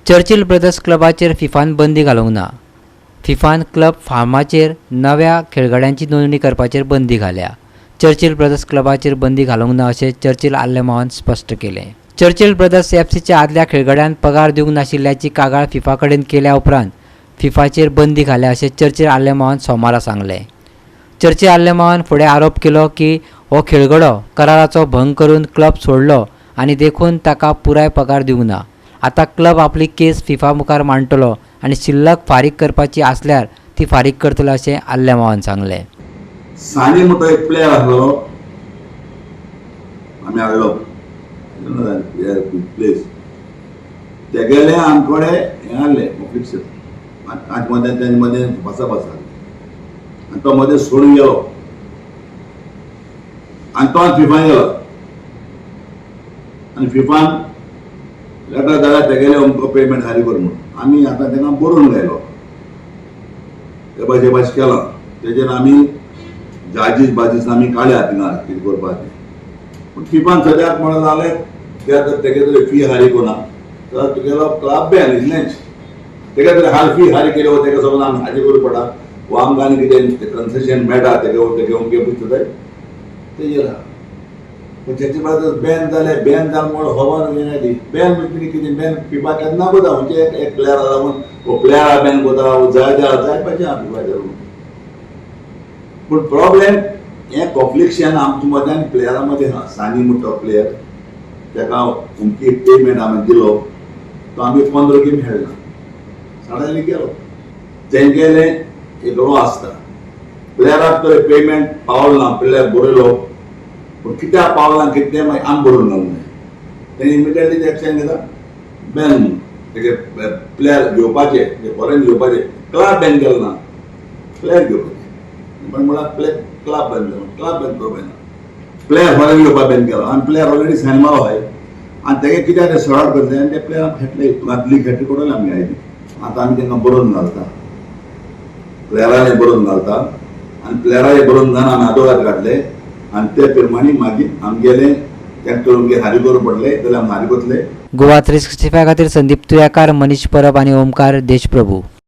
Churchill brothers क्लबाचेर फिफान बंदी घालूंक ना. फिफान क्लब फार्माचेर नव्या खेळगड्यांची नोंदणी करपाचेर बंदी घाल्या. चर्चिल ब्रदर्स क्लबाचेर बंदी घालूंक ना अशें चर्चिल आल्लेमावान स्पश्ट केलें. चर्चिल ब्रदर्स एफसीच्या आदल्या खेळगड्यान पगार दिवंक नाशिल्ल्याची कागाळ फिफा कडेन केल्या उपरांत फिफाचेर बंदी घाल्या अशें चर्चिल आल्लेमावान सोमारा सांगलें. चर्चिल आल्लेमावान फुडें आरोप केलो की हो खेळगडो कराराचो भंग करून क्लब सोडलो आनी देखून ताका पुराय पगार दिवंक ना. आतां क्लब आपली केस फिफा मुखार मांडटलो आनी शिल्लक फारीक करपाची आसल्यार ती फारीक करतलो अशें आल्लेमावान सांगलें. सानी म्हणटो एक प्लेयर आसलो, आमी हाडलो प्लेस तेगेले आमकडे हें आहलें कॉन्फ्लिक्शन तांचे मदें, तेंचे मदें भासा भास जाली आनी तो मदें सोडून गेलो आनी तो फिफान गेलो आनी फिफान लेटर धाडला तेगेले अमको पेमेंट हारी कर म्हणून. आमी आतां तेंका बरोवन घायलो, ते भाशे भाश केलां. तेजेर आमी जाजीस बाजीस आमी काडल्या थिंगा कितें करपाचें. पूण फिफान सद्याक म्हणून जालें ते आतां तेगे तरी फी हारी कोना तर तुगेलो क्लब बॅन इतलेंच. तेगे तरी हाल फी हारी केली वा तेका समज आमी हाजी करूं पडटा वा आमकां आनी कितें कन्सेशन मेळटा तेगे तेगे अमकें पुसता तेजेर आहा. पूण तेचे बाद बॅन जालें, बॅन जालें म्हूण खबर येयली. बॅन म्हणजे कितें? बॅन फिफा केन्ना कोता म्हणजे एक एक प्लेयरा लागून वो प्लेयरा बॅन कोता वो जाय ते जाय पाहिजे आहा फिफाचेर. पूण प्रॉब्लेम हें कॉन्फ्लिक्शन आमच्या मदें आनी प्लेयरा मदें आहा. सानी म्हणटा प्लेयर, तेका अमकी पेमेंट आमी दिलो, तो आमी 15 गेम खेळना सडनली गेलो. तेंगेलें एक रो आसता, प्लेयराक तर पेमेंट पावल ना, प्लेयर बरयलो पूण कित्याक पावल ना कितें मागीर आमी बरोवन घालूंक जाय. तेणी इमिडिएटली एक्शन घेता बॅन म्हणून. तेगे प्लेयर घेवपाचे, फॉरेन घेवपाचे, क्लब बॅन केलो ना, प्लेयर घेवपाचे पण म्हळ्यार प्ले क्लब बॅन केलो, क्लब बॅन करूंक जायना. प्लेयर फॉरेन घेवपाक बॅन केलो आनी प्लेयर ऑलरेडी सायन मारलो आहाय आनी तेगे कित्याक ते सॉर्ट करतले आनी ते प्लेयर घेतले लीग घेतले पडटले आमगे आयदी. आतां आमी तांकां बरोवन घालता, प्लेयरांनी बरोवन घालता आनी प्लेयरांनी बरोवन घालून आमी आदोगाद घातले आनी ते प्रमाणे मागीर आमगेले तेंका अमके हारी करूं पडले जाल्यार आमी हारी करतले. गोवा 365 खातीर संदीप तुयाकार, मनीष परब आनी ओमकार देशप्रभू.